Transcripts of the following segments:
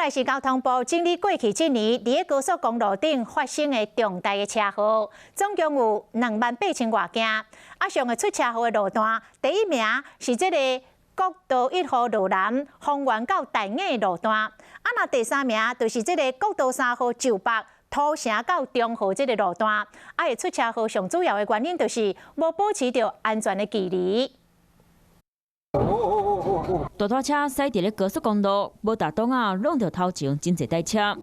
來是交通部整理過去這年佇咧高速公路頂發生的重大的車禍，總共有28,000外件。啊，上會出車禍的路段，第一名是這個國道1號羅南豐原到大雅路段。啊，若第三名就是這個國道3號石北土城到中和這個路段。啊，會出車禍上主要的原因就是無保持著安全的距離。大拖車駛佇咧高速公路，無踏擋仔，挵著頭前真濟台車。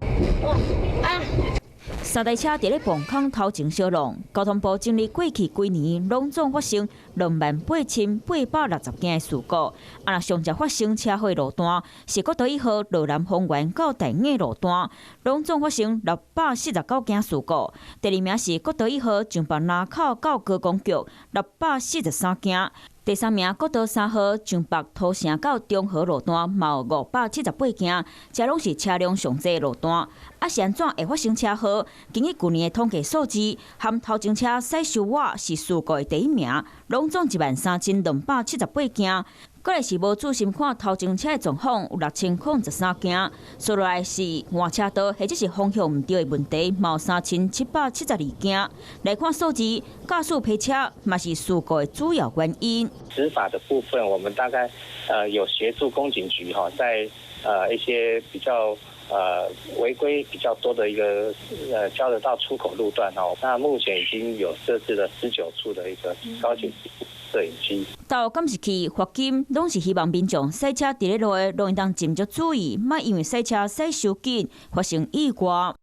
三台車佇咧磅空頭前相挵。交通部整理過去幾年，攏總發生28,860件的事故。啊，若上濟發生車禍路段是國道1號羅南豐原到大雅路段，攏總發生649件事故。第二名是國道1號上北林口到高工局643件。第三名國道3號上北土城到中和路段，嘛有578件，這攏是車輛上濟的路段。啊，是按怎會發生車禍？根據舊年的統計數字，含頭前車駛傷倚是事故的第一名，攏總13,278件。過來是無注心看頭前車的狀況，有6,013件。紲落來是換車道或者是方向毋對的問題，嘛有3,772件。來看數字，駕駛泊車嘛是事故的主要原因。執法的部分，我們大概有協助公警局哈，在一些比較違規比較多的一個交流道出口路段哦，那目前已經有設置了19處的一個高解攝影機。到監視器罰金，攏是希望民眾駛車佇咧路的，攏應當斟酌注意，莫因為駛車駛傷緊發生意外。